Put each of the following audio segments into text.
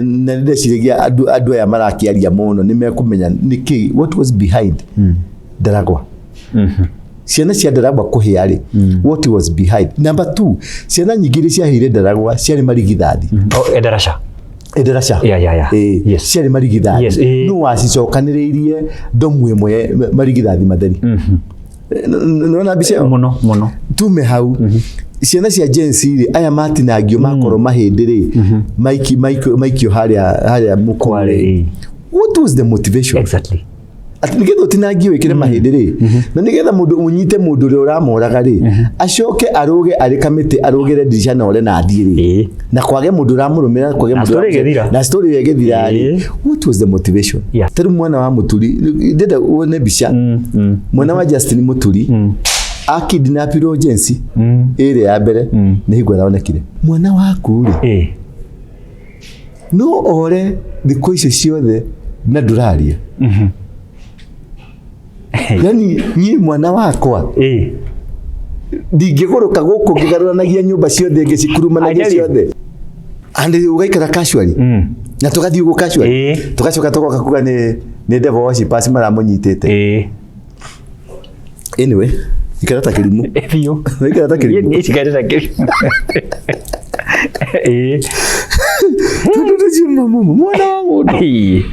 Na nĩ ndeciragia andũ aya marakĩaria mũno nĩ mekũmenya nĩkĩ, what was behind Ndaragwa, ciana cia Ndaragwa kũhĩa rĩ, what was behind. Number two, ciana nyingĩ iria ciahĩire Ndaragwa ciarĩ marigithathi. Oh, Endarasha. Endarasha. Yeah. Ĩĩ, ciarĩ marigithathi. No wacicokanĩrĩirie ndomu ĩmwe, marigithathi matheri. Nĩwona mbica ĩyo? Mũno mũno. Tume hau, ciana cia Gen Z rĩ, aya matinangio makorwo mahĩndĩ rĩ, maikio harĩa mũkuru Kware, rĩ, what was the motivation? Atĩ nĩgetha ũtinangio wĩkĩre mahĩndĩ rĩ, na nĩgetha mũndũ ũnyite mũndũ ũrĩa ũramoraga rĩ, acoke arũge arĩ kamĩtĩ, arũgĩre ndirica na ore na athiĩ rĩ, na kwage mũndũ ũramũrũmĩrĩra, kwage Na mũndũ story ĩgĩthira. Na story ĩyo ĩgĩthira rĩ, what was the motivation? Ta rĩu mwana wa Mũturi, ndĩrenda wone mbica, mwana wa Justin Mũturi akidnapirwo Gen Z ĩrĩa ya mbere, nĩ hingo aronekire. Mwana waku rĩ, no ore thikũ icio ciothe na ndũraria? Yani niĩ mwana wakwa ndingĩgũrũka gũkũ ngĩgarũranagia nyũmba ciothe, ngĩcikurumanagia I tell you. ciothe, and ũgaikara casually na tũgathiĩ ũguo casually, tũgacoka tũgoka kuga nĩ devil worshippers maramũnyitĩte. Anyway, ikara ta kĩrimũ. Biũ. Ikara ta kĩrimũ. Niĩ cikarĩte ta kĩrimũ. Tondũ tũcio mwana wa mũndũ.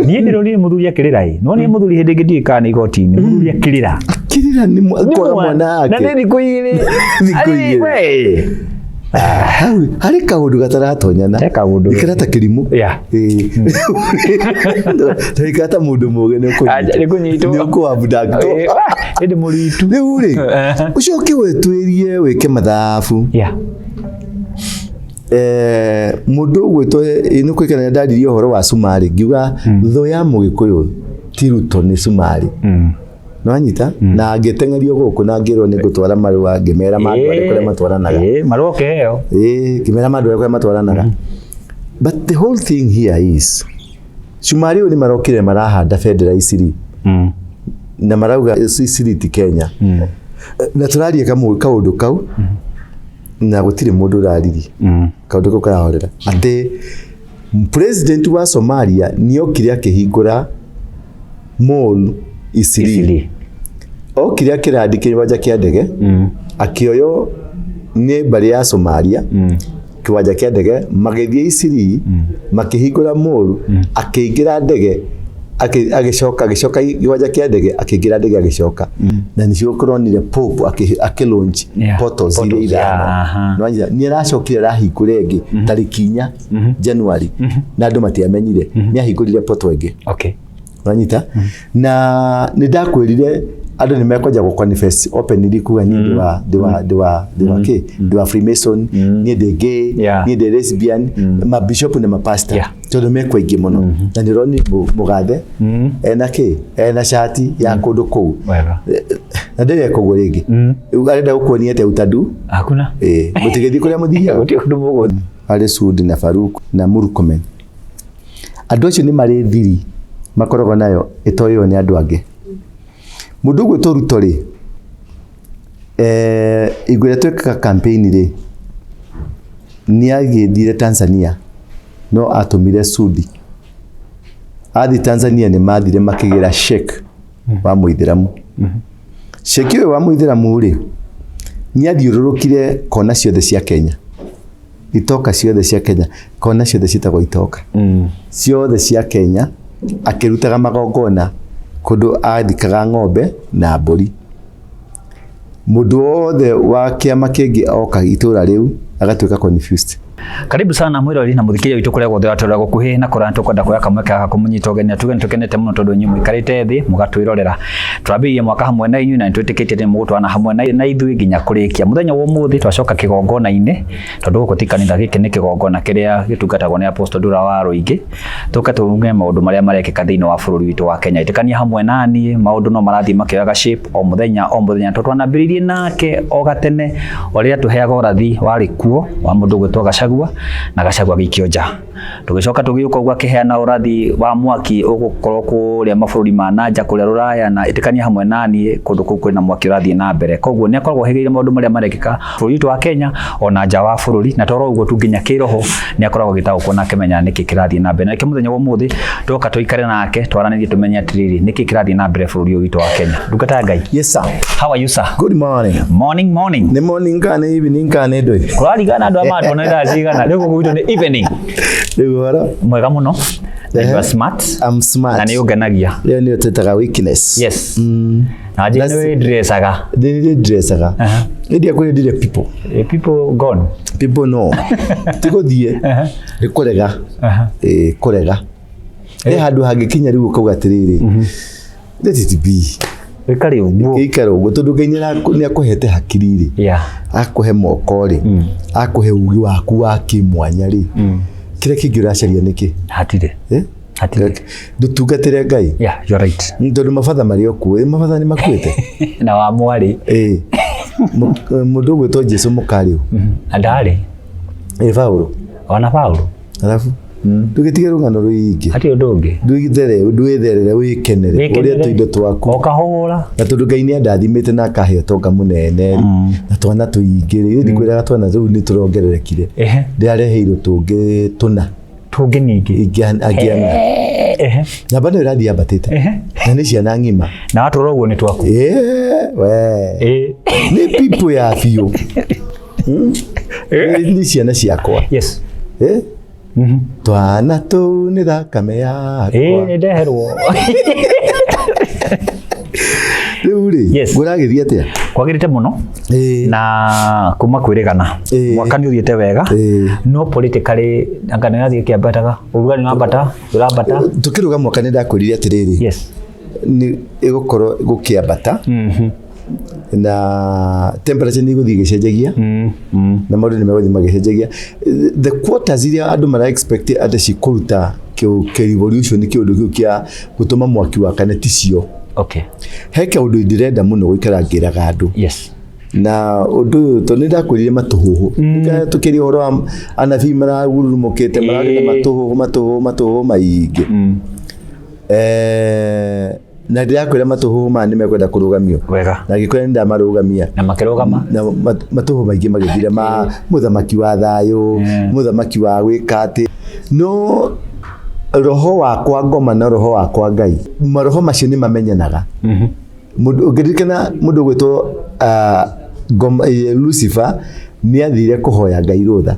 Niĩ ndĩronire mũthuri akĩrĩra ĩ, no nĩ mũthuri hĩndĩ ĩngĩ ndiũĩ kana nĩ igoti-inĩ, mũthuri akĩrĩra. Kĩrĩra nĩ kwaga mwana Na wake. nĩ thikũ 2. Thikũ Arĩ, 2. we. Hau harĩ kaũndũ gataratonyana. He kaũndũ. Ikara ta kĩrimũ. Ikara ta mũndũ mũgĩ, nĩ Aja, nĩ kũnyitwo. Nĩ ũkũabductwo. Ĩndĩ mũritu. Rĩu rĩ, ũcoke wĩtuĩrie wĩke mathabu. Mũndũ ũgwĩtwo nĩ kwĩkana, ndaririe ũhoro wa cumarĩ, ngiuga thũ ya Mũgĩkũyũ ti Ruto, nĩ cumarĩ. Nĩwanyita? Na ngĩteng'erio gũkũ na ngĩrwo nĩ ngũtwara marũa, ngĩmera mandware kũrĩa matwaranaga. Ĩĩ, marũa ũkĩheo. Ĩĩ, ngĩmera mandware kũrĩa matwaranaga. But the whole thing here is cumarĩ ũyũ nĩ marokire marahanda bendera Isiri na marauga Isiri ti Kenya, na tũraria kaũndũ kau na gũtirĩ mũndũ ũraririe. Kaũndũ kau karahorera atĩ president wa Somalia nĩokire akĩhingũra mall Isiri. Isiri. Okire akĩrandi kĩwanja kĩa ndege, akĩoywo nĩ mbarĩ ya Somalia kĩwanja kĩa ndege, magĩthiĩ Isiri makĩhingũra mall, akĩingĩra ndege, agĩcoka kĩwanja kĩa ndege, akĩingĩra ndege agĩcoka, na nĩcio kũronire Pope akĩ launch portals iria Portals, 5. Nĩwanyita? Nĩ aracokire arahingũra ĩngĩ tarĩki 4 January, na andũ matiamenyire nĩ ahingũrire portal ĩngĩ. Wanyita? Na nĩ ndakwĩrire andũ nĩ mekwanja gũ confess openly kuga niĩ ndĩ wa kĩ, ndĩ wa Freemason, niĩ ndĩ gay, niĩ ndĩ lesbian, ma bishop na ma pastor, tondũ mekwo aingĩ mũno, na nĩ ũroni mũgathe ena kĩ, ena cati ya kũndũ kũu. Na ndĩreka ũguo rĩngĩ. Rĩu arenda gũkuonia atĩa utadu? Hakuna. Ĩĩ, mũtigĩthiĩ kũrĩa mũthiaga. Gũtirĩ kũndũ mũgũthiĩ. Harĩ Sudi na Faruk na Murkomen, andũ acio nĩ marĩ thiri makoragwo nayo ĩtoĩyo nĩ andũ angĩ. Mũndũ ũgwĩtwo Ruto rĩ, hingo ĩrĩa twekaga campaign rĩ, nĩ agĩthire Tanzania, no atũmire Sudi athiĩ Tanzania. Nĩ mathire makĩgĩra sheikh wa mũithĩramu. Sheikh ũyũ wa mũithĩramu rĩ, nĩ athiũrũrũkire kona ciothe cia Kenya, itoka ciothe cia Kenya, kona ciothe ciĩtagwo itoka, ciothe cia Kenya, akĩrutaga magongona kũndũ athikaga ng'ombe na mbũri. Mũndũ wothe wa kĩama kĩngĩ oka itũra rĩu agatuĩka confused. Karibu sana mwirori na muthikĩria witũ kũrĩa guothe ũratũrora gũkuhĩ na kũraya. Tũkwenda kuoya kamweke gaka kũmũnyita ũgeni na tuge nĩtũkenete mũno tondũ inyuĩ mũikarĩte thĩ mũgatwĩrorera. Twambĩrĩirie mwaka hamwe na inyuĩ na nĩtwĩtĩkĩtie atĩ nĩmũgũtwarana hamwe na ithuĩ nginya kũrĩkia. Mũthenya wa ũmũthĩ twacoka kĩgongona-inĩ, tondũ gũkũ ti kanitha, gĩkĩ nĩ kĩgongona kĩrĩa gĩtungatagwo nĩ Apostle Ndura wa Rũingĩ, tũke tũruge maũndũ marĩa marekĩka thĩinĩ wa bũrũri witũ wa Kenya. Ĩtĩkania hamwe na niĩ, maũndũ no marathiĩ makĩoyaga shape o mũthenya o mũthenya, tondũ twanambĩrĩirie nake o gatene o rĩrĩa tũheaga ũrathi warĩ kuo wa mũndũ ũgwĩtwo Gachagua. Gachagua na Gachagua agĩikio nja. Tũgĩcoka tũgĩũka ũguo akĩheana ũrathi wa mwaki ũgũkorwo kũrĩa mabũrũri ma nanja kũrĩa rũraya na ĩtĩkania hamwe na niĩ kũndũ kũu kwĩna mwaki ũrathiĩ na mbere. Koguo nĩ akoragwo ohĩgĩrĩire maũndũ marĩa marekĩka bũrũri witũ wa Kenya ona nja wa bũrũri, na toro ũguo tu nginya kĩroho nĩ akoragwo agĩtaũkwo na akĩmenya nĩkĩ kĩrathiĩ na mbere. Na nĩkĩo mũthenya wa ũmũthĩ twoka tũikare nake twaranĩrie tũmenye atĩrĩrĩ nĩkĩ kĩrathiĩ na mbere bũrũri ũyũ witũ wa Kenya. Ndungata ya Ngai. Yes sir. How are you sir? Good morning. Morning, morning. Nĩ morning kana nĩ evening kana nĩ ndũĩ? Kũraringana andũ aya matuona thaa cigana. Rĩu gũkũ gwitũ nĩ evening. Rĩu ũhoro? Mwega mũno. Na you are smart. I'm smart. Na nĩ ũngenagia. Ĩyo nĩyo twĩtaga weakness. Yes. Na njĩra nĩ wĩndressaga. Nĩ nĩ dressaga. Aha. Nĩ ndiakwĩrire people. People gone. People no. Ti gũthiĩ. Nĩ kũrega. Aha. Ĩ kũrega. He handũ hangĩkinya rĩu ũkauga atĩrĩrĩ. Let it be. Wĩkare ũguo. Gĩikare ũguo tondũ Ngai nĩ akũhete hakiri rĩ. Yeah. Akũhe moko rĩ. Akũhe ũgĩ waku wa kĩmwanya rĩ. Kĩrĩa kĩngĩ ũracaria nĩkĩ? Hatirĩ. Eh? Hatirĩ. Ndũtungatĩre Ngai. Yeah, you're right. Tondũ mabatha marĩ o kuo. Mabatha nĩ makuĩte. Na wa mwarĩ. Ĩ. Mũndũ ũgwĩtwo Jesu mũkarĩu. Na ndarĩ. Ĩ Paulo. Ona Paulo. Alafu ndũgĩtige rũgano rũingĩ. Hatirĩ ũndũ ũngĩ. Ndũgĩthere, ndwĩtherere wĩkenere ũrĩe tũindo twaku. O kahũra. Na tondũ Ngai nĩ andathimĩte na akahe ũtonga mũnene rĩ, na twana tũingĩ rĩ, ndikwĩraga twana rĩu nĩ tũrongererekire. Ehe. Ndĩrareheirwo tũngĩ tũna. Tũngĩ ningĩ. Angĩana. Ehe. Namba nĩyo ĩrathiĩ yambatĩte. Ehe. Na nĩ ciana ng'ima. Na watũra ũguo nĩ twaku. Ĩĩ, we. Ĩ. Nĩ people ya biũ. Nĩ ciana ciakwa. Yes. Eh? Twana tũu nĩ thakame yakwa. Ĩ nĩ ndeherwo. Rĩu rĩ, Yes. ngũragĩthiĩ atĩa? Kwagĩrĩte mũno. Ĩĩ. Na kuma kwĩrĩgana. Ĩĩ. Mwaka nĩ ũthiĩte wega. Ĩĩ. No politically anga nĩ ũrathiĩ ĩkĩambataga. Ũrugarĩ nĩ wambata, ũrambata. Tũkĩrũga mwaka nĩ ndakwĩrire atĩrĩrĩ. Yes. Nĩ ĩgũkorwo gũkĩambata. Na temperature nĩ ĩgũthiĩ ĩgĩcenjagia. Na maũndũ nĩ megũthiĩ magĩcenjagia. The quarters iria andũ mara expect atĩ cikũruta kĩ revolution kĩũndũ kĩu kĩa gũtũma mwaki wakane ticio. Okay. He kaũndũ ndĩrenda mũno gũikara ngĩraga andũ. Yes. Na ũndũ ũyũ tondũ nĩ ndakwĩrire matũhũhũ. Tũkĩria ũhoro wa anabii maragurumũkĩte mararĩ na matũhũhũ matũhũhũ matũhũhũ maingĩ. Na ndĩrakwĩra matũhũhũ maya nĩ mekwenda kũrũgamio. Wega. Na ngĩkwĩra nĩ ndamarũgamia. Na makĩrũgama. Na matũhũhũ maingĩ magĩthira ma mũthamaki wa thayũ, mũthamaki wa gwĩka atĩ. No roho wakwa ngoma na roho wakwa Ngai, maroho macio nĩ mamenyanaga. Mũndũ ũngĩririkana mũndũ ũgwĩtwo ngoma, Lucifer nĩ athire kũhoya Ngai rũtha.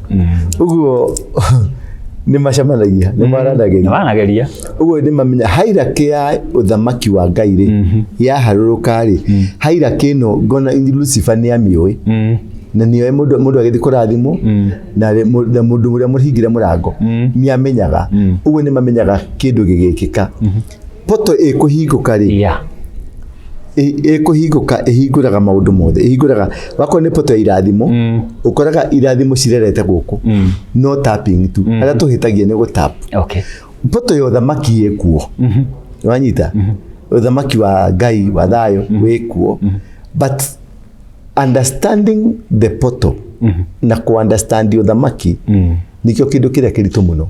Ũguo nĩ macemanagia, nĩ maranagĩria. Maranagĩria. Ũguo nĩ mamenya hierarchy ya ũthamaki wa Ngai rĩ, yaharũrũka rĩ, hierarchy ĩno ngona Lucifer nĩ amĩũĩ. Na nĩoĩ mũndũ agĩthiĩ kũrathimwo, na mũndũ ũrĩa mũhingĩre mũrango, nĩ amenyaga. Ũguo nĩ mamenyaga kĩndũ gĩgĩkĩka. Poto ĩkũhingũka rĩ, Yeah. Ĩkũhingũka ĩhingũraga maũndũ mothe. Ĩhingũraga wakorwo nĩ poto ya irathimo, ũkoraga irathimo cirerete gũkũ. No tapping tu. Harĩa tũhĩtagia nĩ gũtap. Okay. Poto ya ũthamaki ĩkuo. Wanyita? Ũthamaki wa Ngai wa thayũ wĩkuo. But understanding the portal na ku understand ũthamaki nĩkĩo kĩndũ kĩrĩa kĩritũ mũno.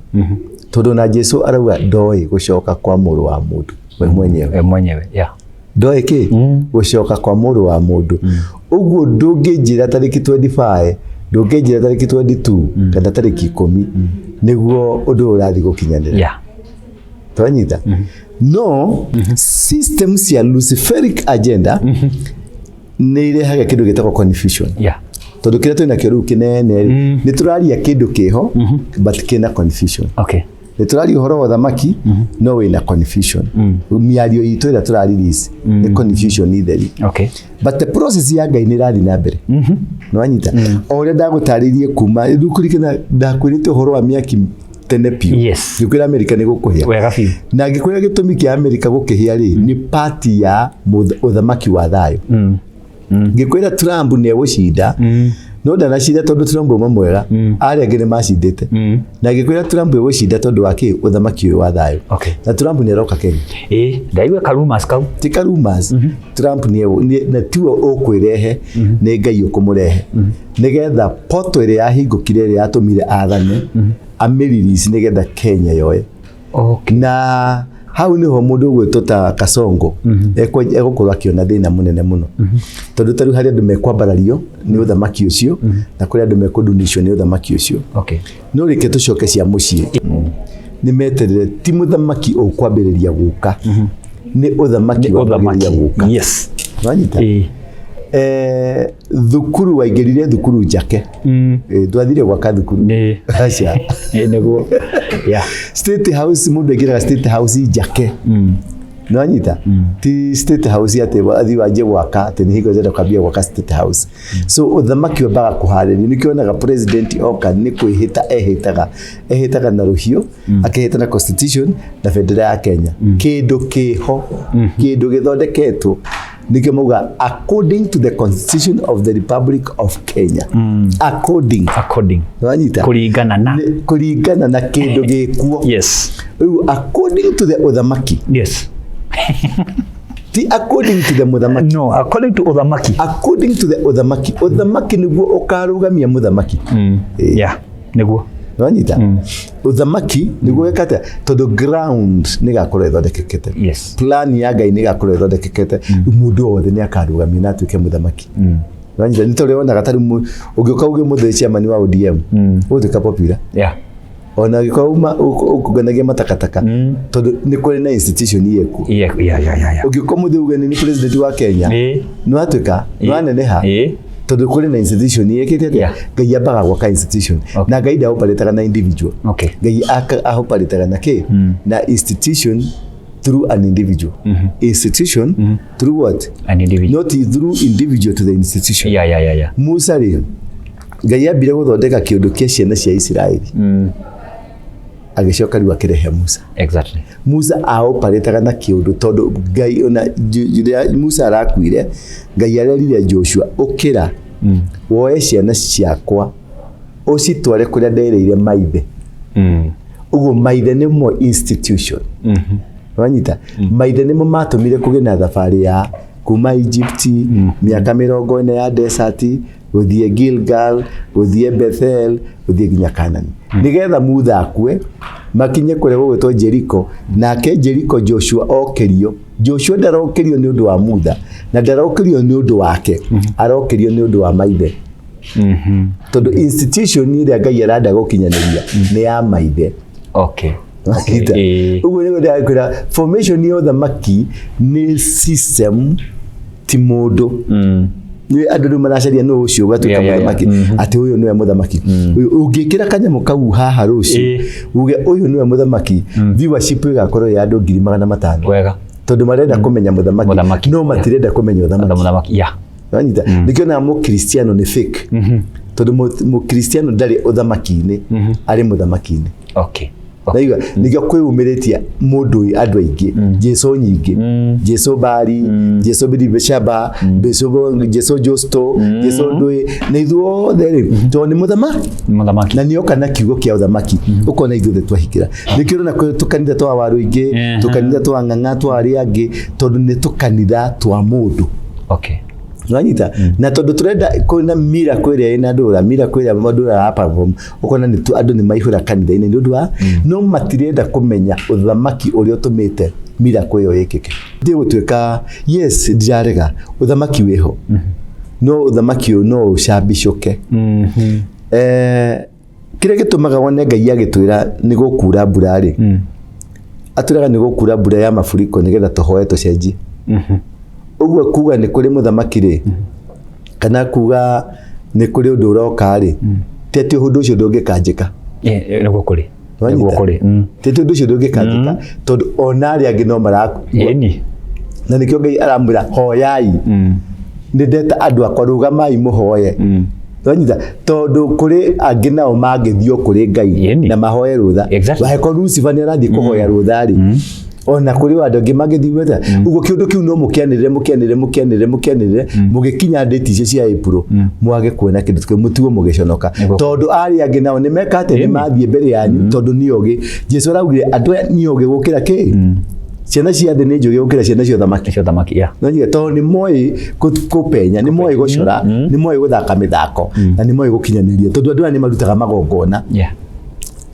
Tondũ na Jesu arauga ndoĩ gũcoka kwa mũrũ wa mũndũ we mwenyewe. We mwenyewe, yeah. Ndoĩ kĩ? Gũcoka kwa mũrũ wa mũndũ. Ũguo ndũngĩnjĩra tarĩki 25, ndũngĩnjĩra tarĩki 22, kana tarĩki 10, nĩguo ũndũ ũyũ ũrathiĩ gũkinyanĩra. Yeah. Twanyita? No system cia Luciferic agenda nĩ irehaga kĩndũ gĩtagwo confusion. Yeah. Tondũ kĩrĩa twĩna kĩo rĩu kĩnene rĩ, nĩ tũraria kĩndũ kĩho, but kĩna confusion. Okay. Nĩ tũraria ũhoro wa ũthamaki, no wĩna confusion. Mĩario itũ ĩrĩa tũra release nĩ confusion itheri. Okay. But the process ya Ngai nĩ ĩrathiĩ na mbere. Nĩ wanyita? O ũrĩa ndagũtarĩirie kuma, rĩu kũririkana ndakwĩrĩte ũhoro wa mĩaki tene biũ. Yes. Ngĩkwĩra Amerika nĩ gũkũhĩa. Wega biũ. Na ngĩkwĩra gĩtũmi kĩa Amerika gũkĩhĩa rĩ, nĩ party ya ũthamaki wa thayũ. Ngĩkwĩra Trump nĩ egũcinda, No ndanacinda tondũ Trump auma mwega, arĩa angĩ nĩ macindĩte. Na ngĩkwĩra Trump egũcinda tondũ wa kĩ? Ũthamaki ũyũ wa thayũ. Na Trump nĩ aroka Kenya. Ĩĩ, ndaigua ka rumors kau. Ti ka rumors. Trump nĩ na tiwe ũkwĩrehe, nĩ Ngai ũkũmũrehe nĩgetha poto ĩrĩa yahingũkire ĩrĩa yatũmire athane amĩrelease nĩgetha Kenya yoe. Na hau niho mũndũ ũgwĩtwo ta Kasongo egũkorwo akĩona thĩna mũnene mũno, tondũ ta rĩu harĩ andũ mekwambarario nĩ ũthamaki ũcio na kũrĩ andũ mekũndunishwo nĩ ũthamaki ũcio. No reke tũcoke cia mũciĩ. Nĩ meterere, ti mũthamaki ũkwambĩrĩria gũka, nĩ ũthamaki wambagĩrĩria gũka. Wanyita? Ĩĩ. Thukuru waingĩrire thukuru njake. Ndwathire gwaka thukuru. Aca. Ĩĩ, nĩguo. State House, mũndũ aingĩraga State House njake. Nĩwanyita? Ti State House atĩ athiĩ wanjie gwaka atĩ nĩ hingo ndĩrenda kwambia gwaka State House. So ũthamaki wambaga kũharĩrio. Nĩkĩo wonaga president oka nĩ kwĩhĩta ehĩtaga, ehĩtaga na rũhiũ, akehĩta na constitution na bendera ya Kenya. Kĩndũ kĩho, kĩndũ gĩthondeketwo. Nĩkĩo mauga according to the constitution of the Republic of Kenya. According. According. Nĩwanyita? Kũringana na. Kũringana na kĩndũ gĩkuo. Rĩu according to the ũthamaki. Ti according to the mũthamaki. No, according to ũthamaki. According to the ũthamaki. Ũthamaki nĩguo ũkarũgamia mũthamaki. Yeah, nĩguo. Nĩwanyita? Ũthamaki nĩguo weka atĩa? Tondũ ground nĩgakorwo ĩthondekekete. Plan ya Ngai nĩgakorwo ĩthondekekete. Mũndũ wothe nĩakarũgamio na atuĩke mũthamaki. Nĩwanyita? Nĩ tondũ wonaga ta rĩu ũngĩũka uge mũthĩ chairman wa ODM, ũgũtuĩka popular. Ona angĩkorwo uma ũkũnganagia matakataka, tondũ nĩ kũrĩ na institution ĩkuo. Ũngĩũka mũthĩ uge nĩ president wa Kenya, nĩwatuĩka, nĩwaneneha. Tondũ kũrĩ na institution ĩkĩte atĩa? Ngai ambaga gwaka institution. Na Ngai ndaoparĩtaga na individual. Ngai ahoparĩtaga na kĩ? Na institution through an individual. Institution through what? An individual. Not through individual to the institution. Musa rĩ, Ngai ambire gũthondeka kĩũndũ kĩa ciana cia Isiraeli. Agĩcoka rĩu akĩrehe Musa. Musa aoparĩtaga na kĩũndũ tondũ Ngai ona rĩrĩa Musa arakuire, Ngai arerire Joshua, ũkĩra, woe ciana ciakwa ũcitware kũrĩa nderĩire maithe. Ũguo maithe nĩmo institution. Wanyita? Maithe nĩmo matũmire kũgĩe na thabarĩ ya kuma Egypt, mĩaka 40 ya desert, gũthiĩ Gilgal, gũthiĩ Bethel, gũthiĩ nginya Canaan. Nĩgetha Mutha akue, makinye kũrĩa gũgwĩtwo Jericho, nake Jericho Joshua okĩrio. Joshua ndarokĩrio nĩ ũndũ wa Mutha, na ndarokĩrio nĩ ũndũ wake, arokĩrio nĩ ũndũ wa maithe. Tondũ institution ĩrĩa Ngai arenda gũkinyanĩria nĩ ya maithe. Ũguo nĩguo ndĩrakwĩra, formation ya ũthamaki nĩ system, ti mũndũ. Nĩ andũ rĩu maracaria nũ ũcio ũgatuĩka mũthamaki, atĩ ũyũ nĩwe mũthamaki. Ũngĩkĩra kanyamũ kau haha rũciũ, uge ũyũ nĩwe mũthamaki, viewership ĩgakorwo ya andũ 500,000. Tondũ marenda kũmenya mũthamaki, no matirenda kũmenya ũthamaki. Wanyita? Nĩkĩo na mũkristiano nĩ fake. Tondũ mũkristiano ndarĩ ũthamaki-inĩ, arĩ mũthamaki-inĩ. Naigua, nĩkĩo kwĩyumĩrĩtie mũndũ ũyũ andũ aingĩ, Jesu nyingĩ, Jesu Bari, Jesu Biribeshaba, Jesu Justo, Jesu Ndũĩ, na ithuothe rĩ, tondũ nĩ mũthamaki. Mũthamaki. Na nĩoka na kiugo kĩa ũthamaki, ũkona ithuothe twahingĩra. Nĩkĩo ũrona kwĩ tũkanitha twa waru ingĩ, tũkanitha twa ng'ang'a twa arĩa angĩ, tondũ nĩ tũkanitha twa mũndũ. Nwanyita? Na tondũ tũrenda kwĩna miracle ĩrĩa ĩna ndũra, miracle ĩrĩa mũndũ ara perform, ũkona nĩ andũ nĩ maihũra kanitha-inĩ nĩ ũndũ wa, no matirenda kũmenya ũthamaki ũrĩa ũtũmĩte miracle ĩyo ĩkĩke. Ndiĩ gũtuĩka, yes, ndirarega, ũthamaki wĩho. No ũthamaki ũyũ no ũcambicũke. Kĩrĩa gĩtũmaga wone Ngai agĩtwĩra nĩ gũkura mbura rĩ, atwĩraga nĩ gũkura mbura ya mafuriko nĩgetha tũhoe tũcenjie. Ũguo kuga nĩ kũrĩ mũthamaki rĩ, kana kuga nĩ kũrĩ ũndũ ũroka rĩ, ti atĩ ũndũ ũcio ndũngĩkanjĩka. Nĩguo kũrĩ. Wanyita? Nĩguo kũrĩ. Ti atĩ ũndũ ũcio ndũngĩkanjĩka, tondũ ona arĩa angĩ no marakua. Na nĩkĩo Ngai aramwĩra hoyai. Nĩ ndeta andũ akwa rũgamai mũhoye. Wanyita? Tondũ kũrĩ angĩ nao mangĩthiĩ o kũrĩ Ngai na mahoe rũtha. Waheko Lucifer nĩ arathiĩ kũhoya rũtha rĩ. Ona kũrĩ andũ angĩ mangĩthiĩ ũguo. Kĩũndũ kĩu no mũkĩanĩrĩre, mũkĩanĩrĩre, mũkĩanĩrĩre, mũkĩanĩrĩre, mũgĩkinya date icio cia April mwage kuona kĩndũ kĩu, mũtigwo mũgĩconoka. Nĩguo. Tondũ arĩa angĩ nao nĩ meka atĩ nĩ mathiĩ mbere yanyu, tondũ nĩ ogĩ. Jesu araugire andũ aya nĩ ogĩ gũkĩra kĩ ciana cia thĩ, nĩ njũgĩ gũkĩra ciana cia ũthamaki. Cio thamaki, yeah. No nyige tondũ nĩ moĩ kũpenya, nĩ moĩ gũcora, nĩ moĩ gũthaka mĩthako na nĩ moĩ gũkinyanĩria, tondũ andũ aya nĩ marutaga magongona.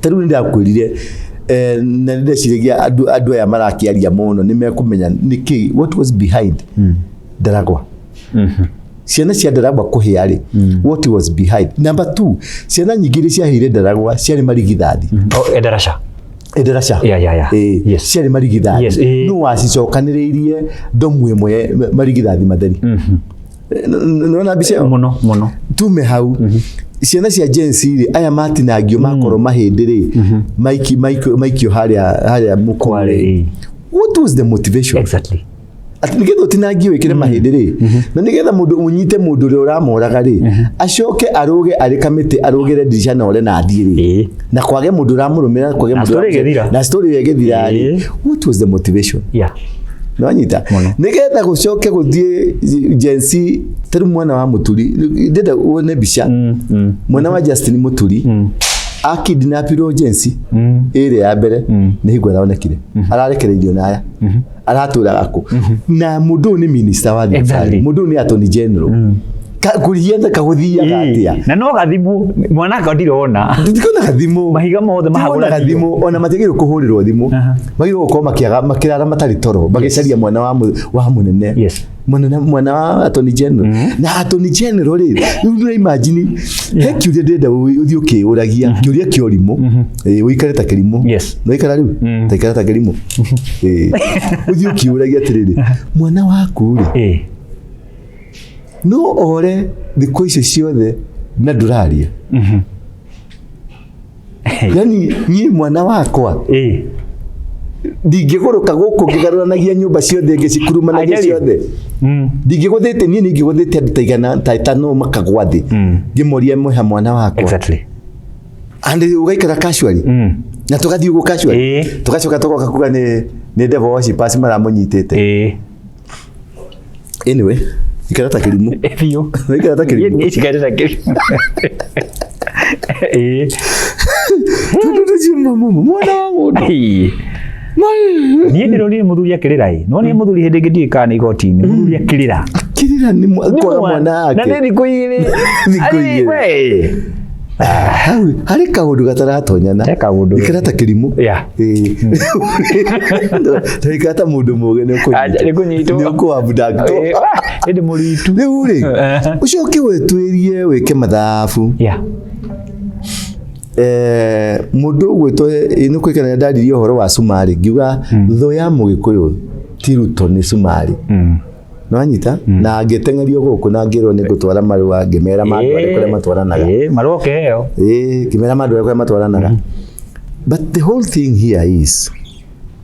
Ta rĩu nĩ ndakwĩrire, na nĩ ndeciragia andũ aya marakĩaria mũno nĩ mekũmenya nĩkĩ, what was behind Ndaragwa, ciana cia Ndaragwa kũhĩa rĩ, what was behind. Number two, ciana nyingĩ iria ciahĩire Ndaragwa ciarĩ marigithathi. Oh, Endarasha. Endarasha. Yeah. Ĩĩ, ciarĩ marigithathi. Yes, ĩĩ. No wacicokanĩrĩirie ndomu ĩmwe, marigithathi matheri. Nĩwona mbica ĩyo? Mũno mũno. Tume hau, ciana cia Gen Z rĩ, aya matinangio makorwo mahĩndĩ rĩ, maikio harĩa mũkuru Kware, rĩ, ĩĩ. What was the motivation? Atĩ nĩgetha ũtinangio wĩkĩre mahĩndĩ rĩ, na nĩgetha mũndũ ũnyite mũndũ ũrĩa ũramoraga rĩ, acoke arũge arĩ kamĩtĩ, arũgĩre ndirica na ore na athiĩ rĩ, na kwage mũndũ ũramũrũmĩrĩra, kwage Na mũndũ story ĩgĩthira. Na story ĩyo ĩgĩthira rĩ, what was the motivation? Nĩwanyita? Mũno. Nĩgetha gũcoke gũthiĩ Gen Z, ta rĩu mwana wa Mũturi, ndĩrenda wone mbica, mwana wa Justin Mũturi akidnapirwo Gen Z ĩrĩa ya mbere, nĩ hingo aronekire ararekereirio na aya aratũraga kũ, na mũndũ ũyũ nĩ minister wa thirikari. Mũndũ ũyũ nĩ attorney general. Kũrienda kagũthiaga atĩa? Na no gathimũ mwana akwa ndirona. Ndikona gathimũ. Mahiga mothe Ndikona mahagũranio. gathimũ ona matiagĩrĩirwo kũhũrĩrwo thimũ. Magĩrĩirwo gũkorwo makĩaga makĩrara matarĩ toro magĩcaria mwana wa mũnene, mwana wa attorney general. Na attorney general rĩ, rĩu nĩ imagine he kĩũria ndĩrenda ũthiĩ ũkĩũragia, kĩũria kĩa ũrimũ. Ĩĩ, ũikare ta kĩrimũ. No ikara rĩu ta ikara ta kĩrimũ. Ĩĩ, ũthiĩ ũkĩũragia atĩrĩrĩ, mwana waku rĩ, no ore thikũ icio ciothe na ndũraria? Yani niĩ mwana wakwa ndingĩgũrũka gũkũ ngĩgarũranagia nyũmba ciothe, ngĩcikurumanagia I tell you. ciothe. Ndingĩgũthĩte niĩ, ningĩgũthĩte andũ ta 100 ta 5 makagwa thĩ ngĩmoria mweha mwana wakwa. And ũgaikara casually na tũgathiĩ ũguo casually, tũgacoka tũgoka kuga nĩ devil worshippers maramũnyitĩte. Anyway, ikara ta kĩrimũ. Biũ. Ikara ta kĩrimũ. Niĩ cikarĩte ta kĩrimũ. Ĩĩ. Tondũ ũcio mwana wa mũndũ. Ĩĩ. Niĩ ndĩronire mũthuri akĩrĩra ĩ, no nĩ mũthuri hĩndĩ ĩngĩ ndiũĩ kana nĩ igoti-inĩ, mũthuri akĩrĩra. Kĩrĩra nĩ kwaga mwana Na wake. nĩ thikũ 2. Thikũ 2. We. Hau harĩ kaũndũ gataratonyana. He kaũndũ. Ikara ta kĩrimũ. Ĩĩ. Ikara ta mũndũ mũũgĩ, nĩ ũkũnyitwo. Aja, nĩ kũnyitwo. Nĩ ũkũabductwo. Ĩĩ, ah, ĩndĩ mũritu. Rĩu rĩ, ũcoke wĩtuĩrie wĩke mathabu. Mũndũ ũgwĩtwo nĩ kwĩkana ndaririe ũhoro wa cumarĩ, ngiuga thũ ya Mũgĩkũyũ ti Ruto, nĩ cumarĩ. Nĩwanyita? Na ngĩteng'erio gũkũ na ngĩrwo nĩ ngũtwara marũa, ngĩmera mandware kũrĩa matwaranaga. Ĩĩ, marũa ũkĩheo. Ĩĩ, ngĩmera mandware kũrĩa matwaranaga. But the whole thing here is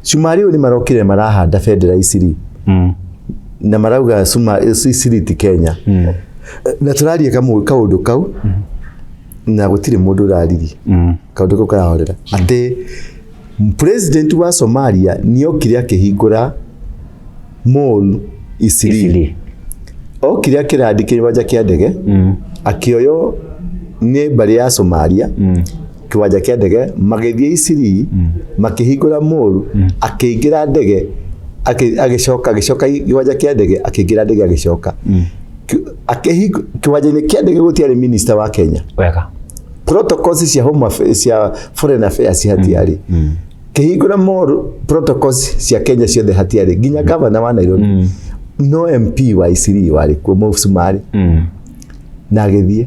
cumarĩ ũyũ nĩ marokire marahanda bendera Isiri na marauga Isiri ti Kenya, na tũraria kaũndũ kau na gũtirĩ mũndũ ũraririe. Kaũndũ kau karahorera atĩ president wa Somalia nĩokire akĩhingũra mall Isiri. Isiri. Okire akĩrandi kĩwanja kĩa ndege, akĩoywo nĩ mbarĩ ya Somalia kĩwanja kĩa ndege, magĩthiĩ Isiri makĩhingũra mall, akĩingĩra ndege, agĩcoka kĩwanja kĩa ndege, akĩingĩra ndege, agĩcoka kĩwanja-inĩ kĩa ndege gũtiarĩ minister wa Kenya. Protocols cia home affairs, cia foreign affairs hatiarĩ. Kĩhingũra mall, protocols cia Kenya ciothe hatiarĩ, nginya governor wa Nairobi. No MP wa Isiri warĩ kuo, Mũcumarĩ, na agĩthiĩ.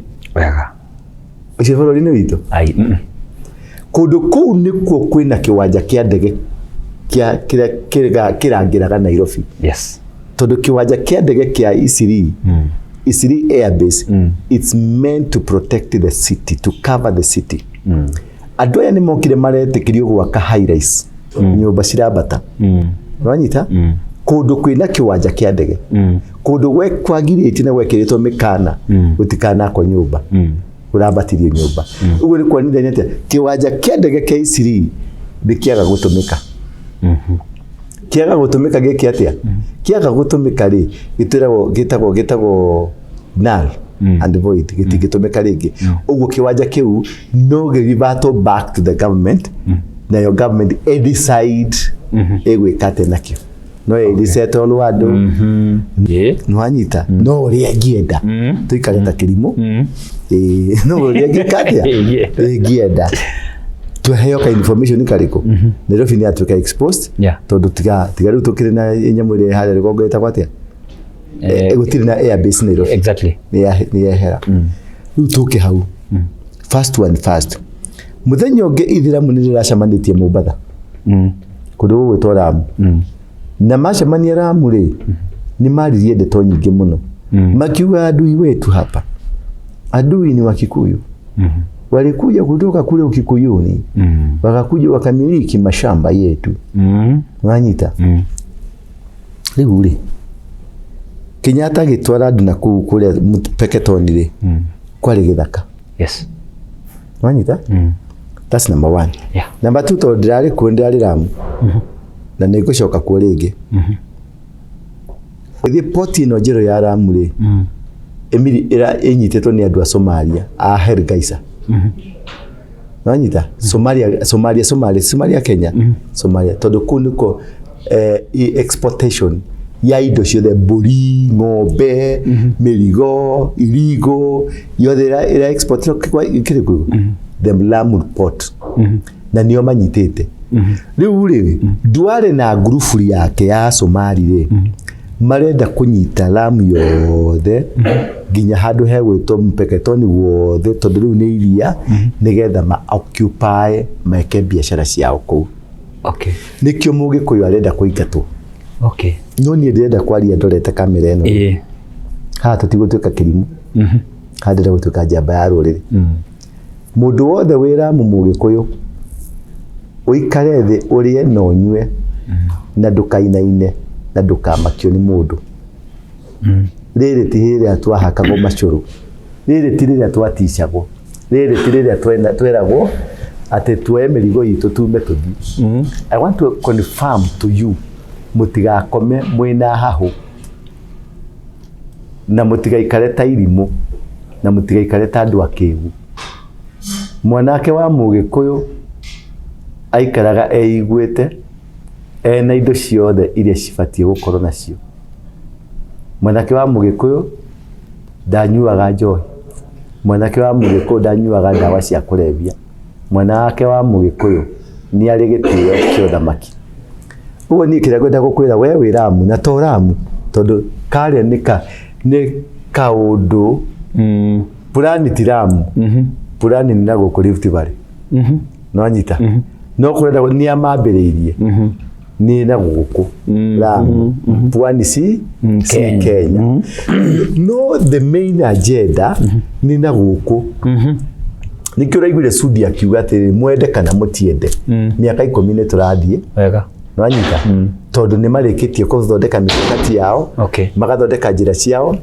Ũcio bũrũri-inĩ witũ. Ai. Kũndũ kũu nĩkuo kwĩna kĩwanja kĩa ndege kĩa kĩrĩa kĩrangĩraga Nairobi, tondũ kĩwanja kĩa ndege kĩa Isiri, Isiri Air Base, it's meant to protect the city, to cover the city. Andũ aya nĩ mokire maretĩkĩrio gwaka high rise, nyũmba cirambata. Nĩwanyita? Kũndũ kwĩna kĩwanja kĩa ndege, kũndũ kwagirĩtie na gwekĩrĩtwo mĩkana gũtikanakwo nyũmba, kũrambatirio nyũmba. Ũguo nĩ kuonithania atĩa kĩwanja kĩa ndege kĩa Isiri nĩ kĩaga gũtũmĩka. Kĩaga gũtũmĩka gĩkĩ atĩa? Kĩaga gũtũmĩka rĩ, gĩtwĩragwo gĩtagwo null and void, gĩtingĩtũmĩka rĩngĩ. Ũguo kĩwanja kĩu no gĩ back to the government, nayo government ĩ decide ĩgwĩka atĩa nakĩo. No ĩ resettle andũ. Nĩwanyita? No ũrĩa ingĩenda tũikare ta kĩrimũ. Ĩĩ, no ũrĩa ingĩka atĩa? Ingĩenda tuheo ka information karĩkũ? Nairobi nĩ yatuĩka exposed. Tondũ tiga rĩu tũkĩrĩ na nyamũ ĩrĩa harĩa rũgongo ĩtagwo atĩa? Gũtirĩ na air base Nairobi. Nĩ yehera. Rĩu tũke hau first one first. Mũthenya ũngĩ ithiramu nĩ rĩracemanĩtie Mombatha, kũndũ gũgwĩtwo Lamu, na macemania Lamu rĩ, nĩ maririe ndeto nyingĩ mũno. Makiuga adui wetu hapa, adui ni Wakikuyu, walikuja kutoka kule Ukikuyuni, wakakuja wakamiliki mashamba yetu. Wanyita? Rĩu rĩ, Kenyatta agĩtwara andũ na kũu kũrĩa Peketoni rĩ, kwarĩ gĩthaka. Wanyita? That's number one. Number two, tondũ ndĩrarĩ kuo, ndĩrarĩ Lamu na nĩ ngũcoka kuo rĩngĩ. Gĩthiĩ port ĩno njerũ ya Lamu rĩ, ĩmiri ĩnyitĩtwo nĩ andũ a Somalia a Hargeisa. Wanyita? Somalia, Somalia, Somalia, Somalia, Kenya, Somalia, tondũ kũu nĩkuo exportation ya indo ciothe, mbũri, ng'ombe, mĩrigo, irigo yothe ĩra export kĩrĩ kũu the Lamu port, na nĩo manyitĩte rĩu rĩ. Duale na ngurubu yake ya Somali rĩ, marenda kũnyita Lamu yothe nginya handũ hegwĩtwo Mpeketoni wothe, tondũ rĩu nĩ iria, nĩgetha ma occupy meke biacara ciao kũu. Nĩkĩo Mũgĩkũyũ arenda kũingatwo. No niĩ ndĩrenda kwaria ndorete kamera ĩno. Haha tũtigũtuĩka kĩrimũ, haha ndĩrenda gũtuĩka njamba ya rũrĩrĩ. Mũndũ wothe wĩ Lamu Mũgĩkũyũ, ũikare thĩ ũrĩe na ũnyue na ndũkainaine na ndũkamakio nĩ mũndũ. Rĩrĩ ti rĩrĩa twahakagwo macũrũ, rĩrĩ ti rĩrĩa twaticagwo, rĩrĩ ti rĩrĩa tweragwo atĩ tuoe mĩrigo itũ tume tũthiĩ. I want to confirm to you, mũtigakome mwĩna hahũ na mũtigaikare ta irimũ na mũtigaikare ta andũ akĩgu. Mwanake wa Mũgĩkũyũ aikaraga eiguĩte ena indo ciothe iria cibatiĩ gũkorwo nacio. Mwanake wa Mũgĩkũyũ ndanyuaga njohi, mwanake wa Mũgĩkũyũ ndanyuaga ndawa cia kũrebia, mwanake wa Mũgĩkũyũ nĩ arĩ gĩtĩo kĩa ũthamaki. Ũguo niĩ kĩrĩa ngwenda gũkwĩra we wĩ Lamu, na to Lamu, tondũ karĩa nĩ kaũndũ purani ti Lamu, purani nĩ na gũkũ Rift Valley. Nĩwanyita? No kũrenda nĩ amambĩrĩirie nĩ na gũkũ Lamu, pwani si Kenya. Kenya. No the main agenda nĩ na gũkũ. Nĩkĩo ũraiguire Sudi akiuga atĩrĩ, mwende kana mũtiende, mĩaka 10 nĩ tũrathiĩ. Nĩwanyita? Tondũ nĩ marĩkĩtie gũthondeka mikakati yao, magathondeka njĩra ciao,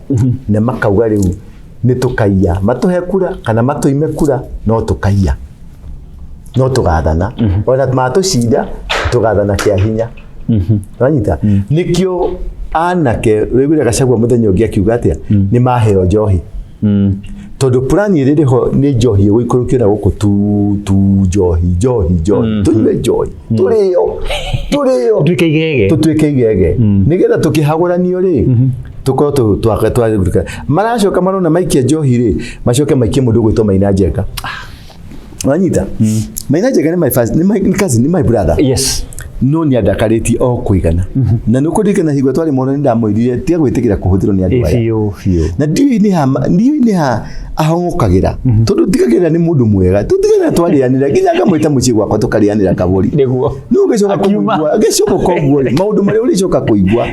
na makauga rĩu nĩ tũkaiya, matũhe kura kana matũime kura, no tũkaiya, no tũgathana, ona matũcinda tũgathana kĩa hinya. Nĩwanyita? Nĩkĩo anake ũraiguire Gachagua mũthenya ũngĩ akiuga atĩa, nĩ maheo njohi, tondũ purani ĩrĩa ĩrĩ ho nĩ njohi ĩgũikũrũkio na gũkũ tu tu, njohi, njohi, njohi, tũnyue njohi, tũrĩo, tũrĩo. Tuĩke igege. Tũtuĩke igege, nĩgetha tũkĩhagũranio rĩ, tũkorwo maracoka marona maikia njohi rĩ, macoke maikie mũndũ ũgwĩtwo Maina Njenga. Wanyita? Maina Njenga nĩ my first, nĩ my cousin, nĩ my brother. No nĩ andakarĩtie o kũigana, na nĩ ũkũririkana hingo twarĩ mwana nĩ ndamwĩrire tiga gwĩtĩkĩra kũhũthĩrwo nĩ andũ aya. Biũ biũ. Na ndiũĩ nĩ ha ahong'okagĩra, tondũ ndigagĩrĩra nĩ mũndũ mwega, tũtigagĩrĩra twarĩanĩra nginya ngamwĩta mũciĩ gwakwa tũkarĩanĩra kabũri. Nĩ ũgĩcoka Akiuma. kũmũigua agĩcoka ũguo rĩ, maũndũ marĩa ũrĩcoka kũigua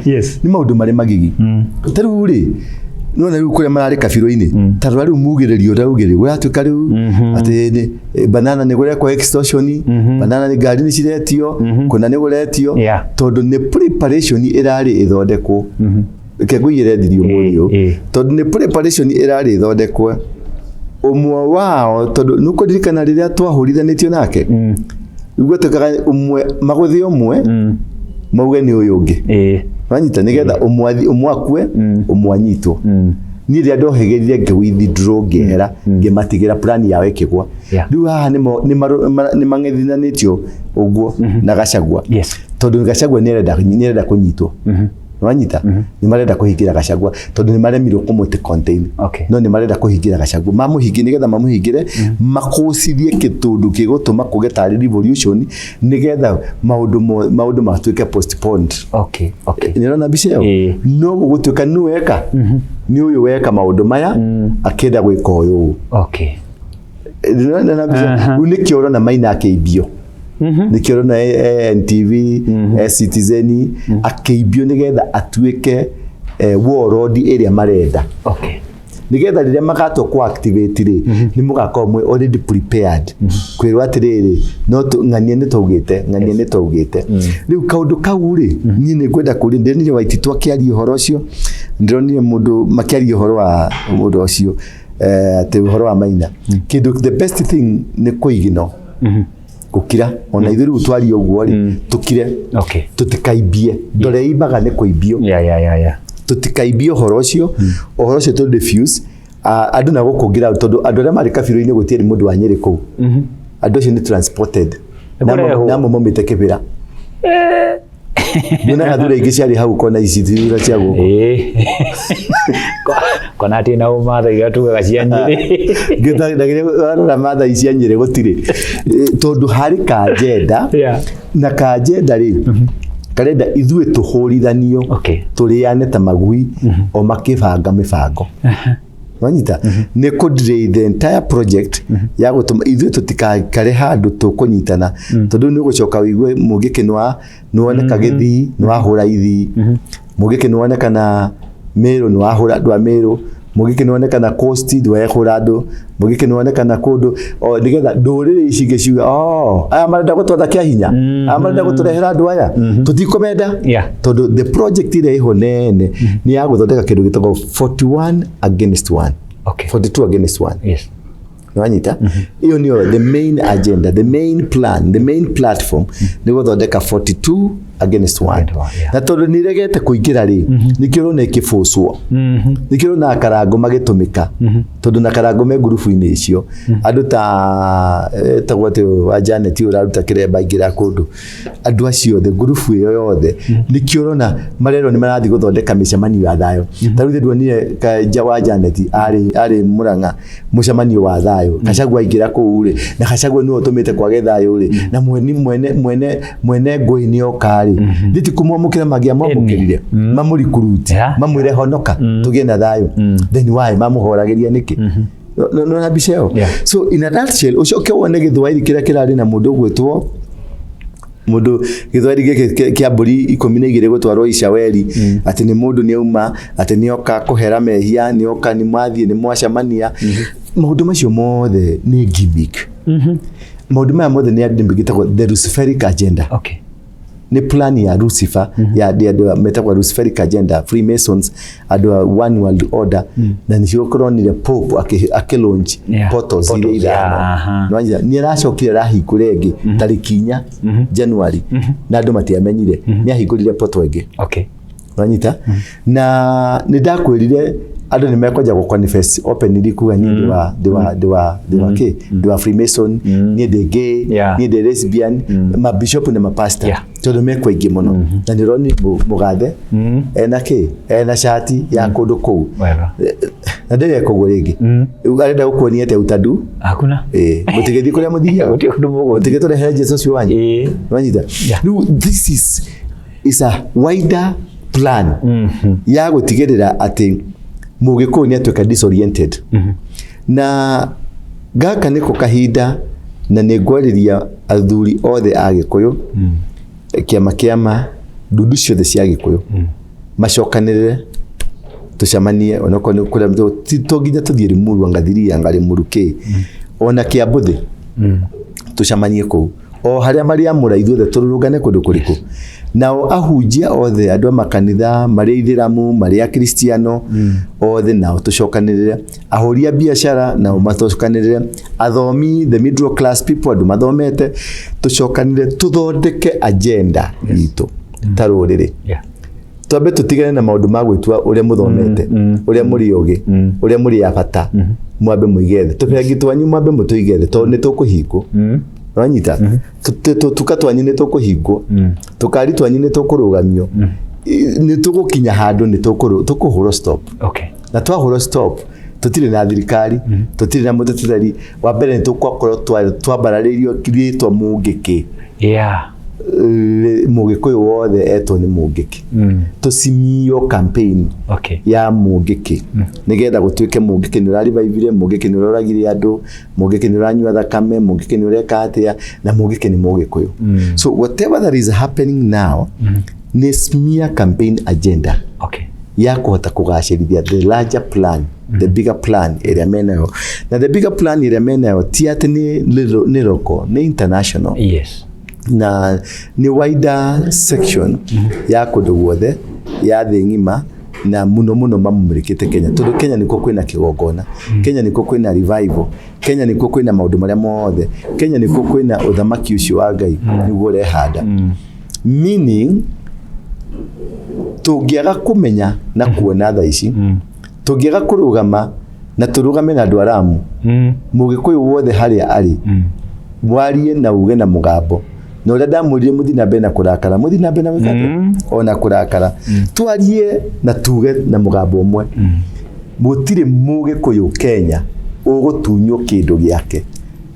nĩ maũndũ marĩ magigi. Ta rĩu rĩ, nona rĩu kũrĩa mararĩ kabirũ-inĩ, ta rora rĩu mugĩrĩrio ũrĩa ugĩrĩrio ũratuĩka rĩu atĩ banana nĩ gũrekwo extortion, banana nĩ ngari nĩ ciretio kũna nĩ gũretio, tondũ nĩ preparation ĩrarĩ ĩthondekwo. Reke ngũiyĩre thiri ũmũthĩ ũyũ, tondũ nĩ preparation ĩrarĩ ĩthondekwo ũmwe wao, tondũ nĩ ũkũririkana rĩrĩa twahũrithanĩtio nake, rĩu gwatuĩkaga ũmwe magũthĩ ũmwe. Mauge nĩ ũyũ ũngĩ. Wanyita, nĩgetha ũmwe ũmwe akue, ũmwe anyitwo. Niĩ rĩrĩa ndohĩgĩrire ngĩ withdraw, ngĩehera, ngĩmatigĩra plan yao ĩkĩgwa. Rĩu haha nĩ mang'ethanĩtio ũguo na Gachagua. Tondũ Gachagua nĩarenda kũnyitwo. Wanyita, nĩ marenda kũhingĩra Gachagua tondũ nĩ maremirwo kũmũtĩ contain. No nĩ marenda kũhingĩra Gachagua, mamũhingĩ nĩgetha mamũhingĩre, makũcithie kĩtũndũ gĩgũtũma kũgĩe tarĩ revolution, nĩgetha maũndũ matuĩke postponed. Nĩũrona mbica ĩyo? Ĩĩ. No gũgũtuĩka nĩ weka, nĩ ũyũ weka maũndũ maya akĩenda gwĩka ũyũ. Nĩũrona mbica? Rĩu nĩkĩo ũrona Maina akĩimbio, nĩkĩo ũrona NTV, Citizen akĩimbio, nĩgetha atuĩke warlord ĩrĩa marenda, nĩgetha rĩrĩa magatua ku activate rĩ, nĩ mũgakorwo mwĩ already prepared kwĩrwo atĩrĩrĩ, no ng'ania nĩ twaugĩte, ng'ania nĩ twaugĩte. Rĩu kaũndũ kau rĩ, niĩ nĩ ngwenda kũria, ndĩronire Waititu akĩaria ũhoro ũcio, ndĩronire mũndũ makĩaria ũhoro wa mũndũ ũcio, atĩ ũhoro wa Maina, kĩndũ the best thing nĩ kũigino gũkira. Ona ithuĩ rĩu twaria ũguo rĩ, tũkire, tũtikaimbie. Ndore imbaga nĩ kũimbio. Tũtikaimbie ũhoro ũcio, ũhoro ũcio tũ diffuse. Andũ na gũkũ ground, tondũ andũ arĩa marĩ kabirũ-inĩ gũtirĩ mũndũ wa Nyĩrĩ kũu. Andũ acio nĩ transported. Nĩ kũrehwo. Namo maumĩte Kĩbĩra. Nyonaga thura ingĩ ciarĩ hau kona ici thura cia gũkũ. Kona atĩ na ũmatha iria tugaga cia Nyĩrĩ. Warora Mathai cia Nyĩrĩ gũtirĩ. Tondũ harĩ kajenda na kajenda rĩ karenda ithuĩ tũhũrithanio, tũrĩane ta magui o makĩbanga mĩbango. Wanyita, nĩ kũ delay the entire project ya gũtũma ithuĩ tũtikaikare handũ tũkũnyitana, tondũ nĩ ũgũcoka ũigue mũngĩkĩ nĩ woneka Gĩthii nĩ wahũra ithii, mũngĩkĩ nĩ woneka na Mĩrũ nĩ wahũra andũ a Mĩrũ, mũngĩkĩ nĩ woneka na Coast nĩ wahũra andũ, mũngĩkĩ nĩ woneka na kũndũ o, nĩgetha ndũrĩrĩ ici ingĩ ciuge, "Oh, aya marenda gũtwatha kĩa hinya, aya marenda gũtũrehera andũ aya, tũtikũmenda." Tondũ the project ĩrĩa ĩho nene nĩ ya gũthondeka kĩndũ gĩtagwo 41 against 1. 42 against 1. Nĩwanyita, ĩyo nĩyo the main agenda, the main plan, the main platform nĩ gũthondeka 42 against 1. Against one, yeah. Na tondũ nĩ iregete kũingĩra rĩ, nĩkĩo ũrona ĩkĩbũcwo, nĩkĩo ũrona karango magĩtũmĩka, tondũ na karango me ngurubu-inĩ icio, andũ ta etagwo atĩ wa Janet ũraruta kĩremba aingĩra kũndũ, andũ acio othe, ngurubu ĩyo yothe, nĩkĩo ũrona marerwo nĩ marathiĩ gũthondeka mĩcemanio ya thayũ. Ta rĩu nduonire ja wa Janet arĩ Mũrang'a mũcemanio wa thayũ, Gachagua aingĩra kũu rĩ, na Gachagua nĩwe ũtũmĩte kwage thayũ rĩ, na mwene mwene mwene mwene ngũĩ nĩ oka rĩ, thiti kũmwamũkĩra mangĩamwamũkĩrire mamũrikuruti, mamwĩre honoka tũgĩe na thayũ, then why mamũhoragĩria nĩkĩ? No na mbica ĩyo. So in a nutshell, ũcoke wone gĩthwaĩri kĩrĩa kĩrarĩ na mũndũ ũgwĩtwo mũndũ gĩthwaĩri gĩkĩ kĩa mbũri 12 gũtwarwo Icaweri, atĩ nĩ mũndũ nĩ auma, atĩ nĩ oka kũhera mehia, nĩ oka, nĩ mwathiĩ, nĩ mwacemania. Maũndũ macio mothe nĩ gimmick. Maũndũ maya mothe nĩ andũ gĩtagwo the Luciferic agenda. Nĩ plan ya Lucifer, ya andũ metagwo Luciferic agenda, Freemasons, andũ a one world order, na nĩcio kũronire Pope akĩ launch portals iria Portals, ithano. Nĩwanyita? Nĩ aracokire arahingũra ĩngĩ tarĩki 4 January, na andũ matiamenyire nĩ ahingũrire portal ĩngĩ. Wanyita, na nĩ ndakwĩrire andũ nĩ mekwanja gũ confess openly kuga niĩ ndĩ wa kĩ, ndĩ wa Freemason, niĩ ndĩ gay, niĩ ndĩ lesbian, ma bishop na ma pastor, tondũ mekwo aingĩ mũno, na nĩ ũroni mũgathe ena kĩ, ena cati ya kũndũ kũu. Na ndĩreka ũguo rĩngĩ. Rĩu arenda gũkuonia atĩa utadu? Hakuna. Mũtigĩthiĩ kũrĩa mũthiaga. Gũtirĩ kũndũ mũgũthiĩ. Mũtigĩtũrehere Jesu ũcio wanyu. Wanyita? Rĩu this is a wider plan ya gũtigĩrĩra atĩ mũgĩkũyũ nĩ atuĩka disoriented. Na gaka nĩko kahinda, na nĩ ngwarĩria athuri othe a Gĩkũyũ, kĩama kĩama, ndundu ciothe cia Gĩkũyũ, macokanĩrĩre, tũcemanie, onokorwo nĩ kũrĩa to nginya tũthiĩ Limuru, anga Thiria, anga Limuru kĩ, ona Kĩambũthĩ, tũcemanie kũu o harĩa marĩamũra, ithuothe tũrũrũngane kũndũ kũrĩkũ. Nao ahunjia othe, andũ a makanitha, marĩ ithĩramu, marĩ akristiano, othe nao tũcokanĩrĩre, ahũri a biacara nao matũcokanĩrĩre, athomi, the middle class people, andũ mathomete, tũcokanĩrĩre, tũthondeke agenda itũ. Ta rũrĩrĩ, twambe tũtigane na maũndũ ma gwĩtua ũrĩa mũthomete, ũrĩa mũrĩ ũgĩ, ũrĩa mũrĩ a bata. Mwambe mũige thĩ tũbengi twanyu, mwambe mũtũige thĩ, tondũ nĩ tũkũhingwo. Ũranyita? Tũtuka twanyu nĩ tũkũhingwo, tũkari twanyu nĩ tũkũrũgamio. Nĩ tũgũkinya handũ nĩ tũkũhũrwo stop. Na twahũrwo stop, tũtirĩ na thirikari, tũtirĩ na mũtetereri wa mbere, nĩ tũgũkorwo twambararĩirio rĩtwa Mũngĩkĩ. Mũgĩkũyũ wothe etwo nĩ Mũngĩkĩ. Tũcimio campaign ya Mũngĩkĩ, nĩgetha gũtuĩke Mũngĩkĩ nĩ ũrarivaivire, Mũngĩkĩ nĩ ũroragire andũ, Mũngĩkĩ nĩ ũranyua thakame, Mũngĩkĩ nĩ ũreka atĩa, na Mũngĩkĩ nĩ Mũgĩkũyũ. So whatever that is happening now nĩ smear campaign agenda ya kũhota kũgacĩrithia the larger plan, the bigger plan ĩrĩa menayo. Na the bigger plan ĩrĩa menayo ti atĩ nĩ nĩ local, nĩ international na nĩ wider section ya kũndũ guothe ya thĩ ng'ima, na mũno mũno mamũmũrĩkĩte Kenya, tondũ Kenya nĩkuo kwĩna kĩgongona, Kenya nĩkuo kwĩna revival, Kenya nĩkuo kwĩna maũndũ marĩa mothe, Kenya nĩkuo kwĩna ũthamaki ũcio wa Ngai nĩguo ũrehanda. Meaning, tũngĩaga kũmenya na kuona thaa ici, tũngĩaga kũrũgama na tũrũgame na andũ aramu, Mũgĩkũyũ wothe harĩa arĩ, warie na uge na mũgambo na ũrĩa ndamwĩrire, mũthiĩ na mbere na kũrakara, mũthiĩ na mbere na gwĩka atĩa? Ona kũrakara, twarie na tuge na mũgambo ũmwe, gũtirĩ Mũgĩkũyũ Kenya ũgũtunywo kĩndũ gĩake.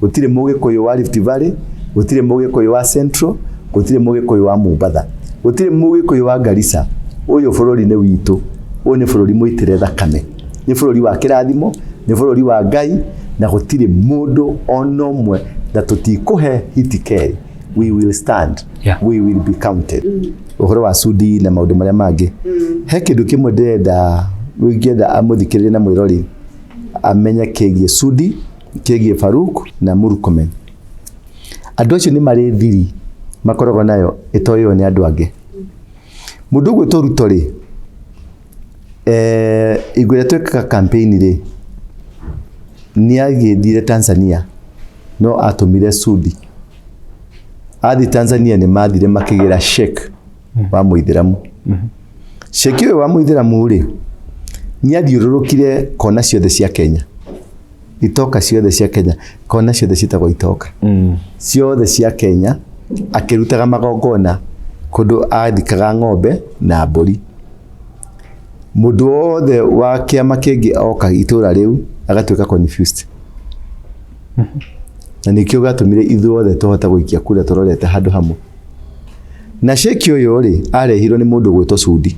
Gũtirĩ Mũgĩkũyũ wa Rift Valley, gũtirĩ Mũgĩkũyũ wa Central, gũtirĩ Mũgĩkũyũ wa Mombatha, gũtirĩ Mũgĩkũyũ wa Garissa. Ũyũ bũrũri nĩ witũ. Ũyũ nĩ bũrũri mũitĩre thakame, nĩ bũrũri wa kĩrathimo, nĩ bũrũri wa Ngai, na gũtirĩ mũndũ ona ũmwe, na tũtikũhe hiti kerĩ. We will stand. We will be counted. Ũhoro wa Sudi na maũndũ marĩa mangĩ, he kĩndũ kĩmwe ndĩrenda ũngĩenda amũthikĩrĩrie na mwĩrori amenye kĩgiĩ Sudi, kĩgiĩ Faruk na Murkomen. Andũ acio nĩ marĩ thiri makoragwo nayo ĩtoĩyo nĩ andũ angĩ. Mũndũ ũgwĩtwo Ruto rĩ, hingo ĩrĩa twekaga campaign rĩ, nĩ agĩthire Tanzania, no atũmire Sudi. Athiĩ Tanzania, nĩ mathire makĩgĩra sheikh wa mũithĩramu. Sheikh ũyũ wa mũithĩramu rĩ, nĩ athiũrũrũkire kona ciothe cia Kenya, itoka ciothe cia Kenya, kona ciothe ciĩtagwo itoka, ciothe cia Kenya, akĩrutaga magongona kũndũ athikaga ng'ombe na mbũri. Mũndũ wothe wa kĩama kĩngĩ oka itũra rĩu agatuĩka confused, na nĩkĩo gatũmire ithuothe tũhote gũikia kura tũrorete handũ hamwe. Na sheikh ũyũ rĩ, arehirwo nĩ mũndũ gwĩtwo Sudi,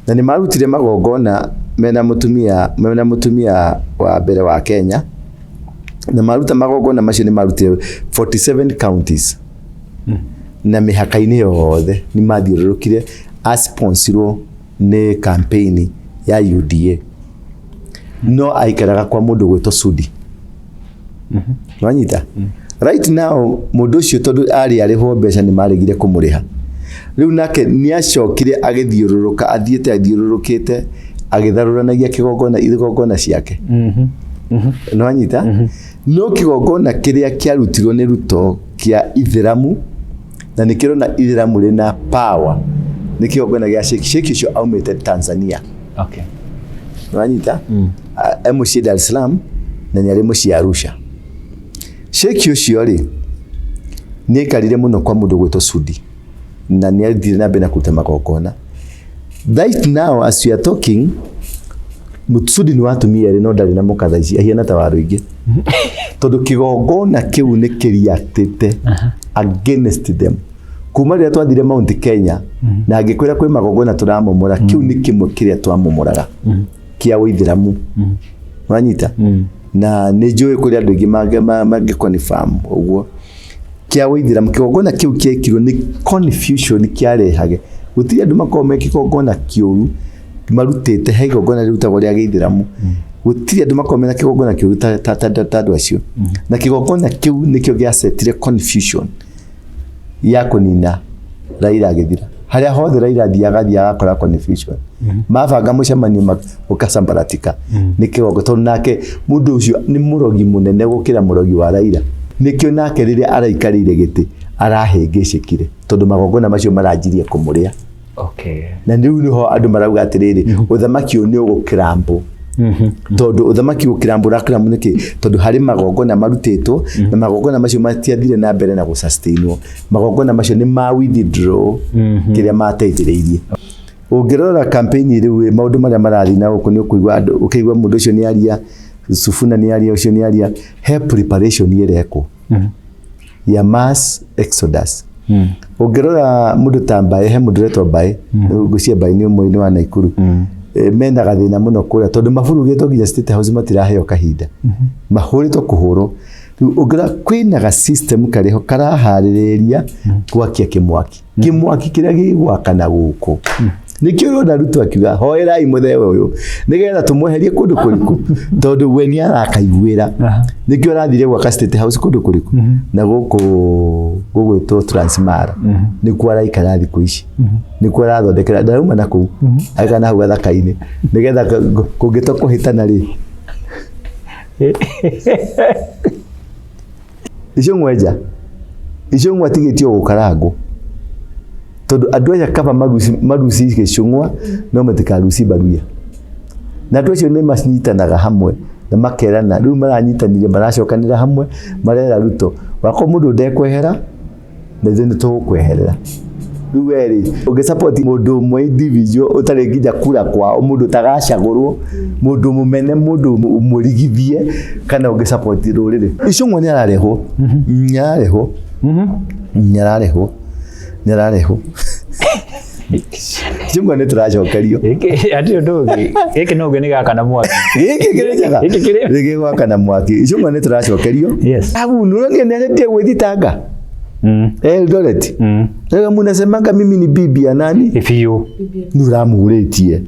na nĩ marutire magongona mena mũtumia wa mbere wa Kenya. Na maruta magongona macio, nĩ marutire 47 counties na mĩhaka-inĩ yothe nĩ mathiũrũrũkire, asponsirwo nĩ campaign ya UDA, no aikaraga kwa mũndũ gwĩtwo Sudi. Wanyita? Right now, mũndũ ũcio, tondũ arĩ arĩhwo mbeca, nĩ maregire kũmũrĩha. Rĩu nake nĩ acokire agĩthiũrũrũka, athiĩte athiũrũrũkĩte agĩtharũranagia kĩgongona, igongona ciake. Nĩwanyita? No kĩgongona kĩrĩa kĩarutirwo nĩ Ruto kĩa ithĩramu, na nĩ kĩrona ithĩramu rĩna power, nĩ kĩgongona gĩa sheikh. Sheikh ũcio aumĩte Tanzania. Nĩwanyita? E mũciĩ Dar es Salaam na nĩ arĩ mũciĩ Arusha. Sheikh ũcio rĩ, nĩ aikarire mũno kwa mũndũ gwĩtwo Sudi, na nĩ athire na mbere na kũruta magongona. Right now as we are talking, Sudi nĩ wa atumia erĩ, no ndarĩ na mũka thaa ici, ahiana ta Waruingĩ, tondũ kĩgongona kĩu nĩ kĩriatĩte against them kuma rĩrĩa twathire Mount Kenya. Na angĩkwĩra kwĩ magongona tũramomora, kĩu nĩ kĩmwe kĩrĩa twamomoraga kĩa ũithĩramu. Wanyita? Na nĩ njũĩ kũrĩ andũ aingĩ mangĩ confirm ũguo. Kĩa ũithĩramu, kĩgongona kĩu kĩekirwo nĩ confusion kĩarehage. Gũtirĩ andũ makoragwo me kĩgongona kĩũru marutĩte. He igongona rĩrutagwo rĩa gĩithĩramu, gũtirĩ andũ makoragwo mena kĩgongona kĩũru ta andũ acio. Na kĩgongona kĩu nĩkĩo gĩacetire confusion ya kũnina Raila agĩthira. Harĩa hothe Raila athiaga, athiaga akora confusion. Mabanga mũcemanio ũkacambaratika nĩ kĩgongo, tondũ nake mũndũ ũcio nĩ mũrogi mũnene gũkĩra mũrogi wa Raila. Nĩkĩo nake rĩrĩa araikarĩire gĩtĩ Arahĩngĩcĩkire tondũ magongona macio maranjirie kũmũrĩa. Na rĩu nĩho andũ marauga atĩrĩrĩ, ũthamaki ũyũ nĩ ũgũkĩrambũ, tondũ ũthamaki gũkĩrambũ ũrakĩrambũ nĩkĩ? Tondũ harĩ magongona marutĩtwo, na magongona macio matiathire na mbere na gũsustainwo. Magongona macio nĩ ma withdraw kĩrĩa mateithĩrĩirie. Ũngĩrora campaign rĩu, maũndũ marĩa marathiĩ na gũkũ, nĩ ũkũigua andũ, ũkĩigua mũndũ ũcio nĩ aria, Sifuna nĩ aria, ũcio nĩ aria, he preparation ĩrekwo ya mass exodus. Ũngĩrora mũndũ ta Mbaĩ, he mũndũ ũretwo Mbaĩ, ngwĩciria Mbaĩ nĩ ũmwe wa Naikuru. Mena gathĩna mũno kũrĩa tondũ maburugĩtwo nginya State House, matiraheo kahinda, mahũrĩtwo kũhũrwo. Rĩu ũngĩrora kwĩna ga system karĩho karaharĩrĩria gwakia kĩmwaki, kĩmwaki kĩrĩa gĩgwakana gũkũ. Nĩkĩo ũrona Ruto akiuga, "Hoerai mũthee ũyũ nĩgetha tũmweherie kũndũ kũriku," tondũ we nĩ arakaiguĩra. Nĩkĩo arathire gwaka State House kũndũ kũriku na gũkũ gũgwĩtwo Transmara, nĩkuo araikara thikũ ici, nĩkuo arathondekera, ndarauma na kũu, aikara na hau gathaka-inĩ nĩgetha kũngĩtua kũhĩtana rĩ. Icio enja Icũng'wa atigĩtio gũkarangwo, tondũ andũ aya kaba maruci maruci gĩcũng'wa no matikaruci Baruya. Na andũ acio nĩ manyitanaga hamwe na makerana. Rĩu maranyitanire, maracokanĩra hamwe, marera Ruto wako mũndũ ndekwehera na ithuĩ nĩ tũgũkweherera. Rĩu we rĩ, ũngĩ support mũndũ ũmwe individual ũtarĩ nginya kura kwao, mũndũ ũtagacagũrwo, mũndũ mũmene, mũndũ mũrigithie, kana ũngĩ support rũrĩrĩ? Icũng'wa nĩ ararehwo, nĩ ararehwo, nĩ ararehwo, nĩ ararehwo. Icũng'wa nĩ tũracokerio. Hatirĩ ũndũ ũngĩ, gĩkĩ no ũngĩ nĩ gaka na mwaki. Gĩkĩ kĩrĩ njega. Gĩkĩ kĩrĩ- Gĩgwaka mwaki. Icũng'wa nĩ tũracokerio. Abu nũronire nĩ aretie gwĩthitanga Eldoret. Rĩu munasemanga mimi ni bibi ya nani? Biũ. Nĩ ũramũrĩtie,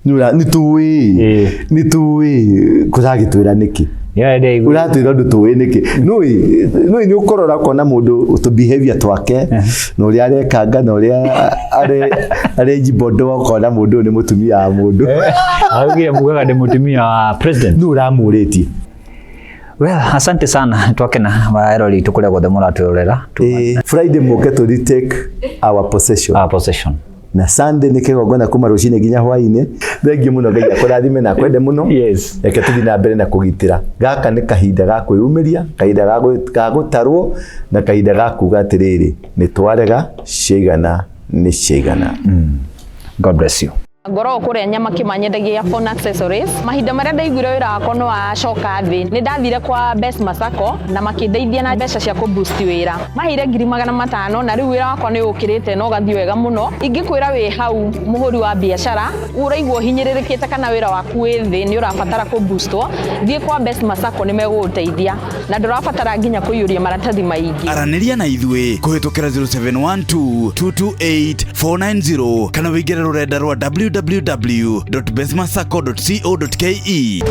nĩ tũĩ. Nĩ tũĩ kũragĩtwĩra nĩkĩ. Yeah, ndĩraigua. Ũratwĩra ũndũ tũĩ nĩkĩ? Nũĩ nũĩ nĩ ũkũrora ũkona mũndũ tũ behavior twake na ũrĩa arekanga na ũrĩa arejibondo, ũkona mũndũ ũyũ nĩ mũtumia wa mũndũ. Augire mugaga ndĩ mũtumia wa president. Nĩ ũramũrĩtie. Well, asante sana, twakena werori witũ kũrĩa guothe mũratwĩrorera. Friday mũke tũ retake our possession. Our possession. Na Sunday nĩ kĩgongona kuma rũcinĩ nginya hwainĩ. Thengiũ mũno, Ngai akũrathime na akwende mũno. Reke tũthiĩ na mbere na kũgitĩra. Gaka nĩ kahinda ga kwĩyumĩria, kahinda ga gũtarwo, na kahinda ga kuga atĩrĩrĩ, nĩ twarega, ciaigana nĩ ciaigana. God bless you. Ngoragwo kũrĩa Nyamakima, nyendagia phone accessories. Mahinda marĩa ndaiguire wĩra wakwa nĩ wacoka thĩ, nĩ ndathire kwa Best Masako na makĩndeithia na mbeca cia kũ boost wĩra. Maheire 500,000 na rĩu wĩra wakwa nĩ ũkĩrĩte na ũgathiĩ wega mũno. Ingĩkwĩra wĩ hau mũhũri wa biacara ũraigua ũhinyĩrĩrĩkĩte kana wĩra waku wĩ thĩ, nĩ ũrabatara kũ boostwo, thiĩ kwa Best Masako, nĩ megũgũteithia na ndũrabatara nginya kũiyũria maratathi maingĩ. Aranĩria na ithuĩ kũhĩtũkĩra 0712 228 490 kana wĩingĩre rũrenda rwa www.besmasacco.co.ke.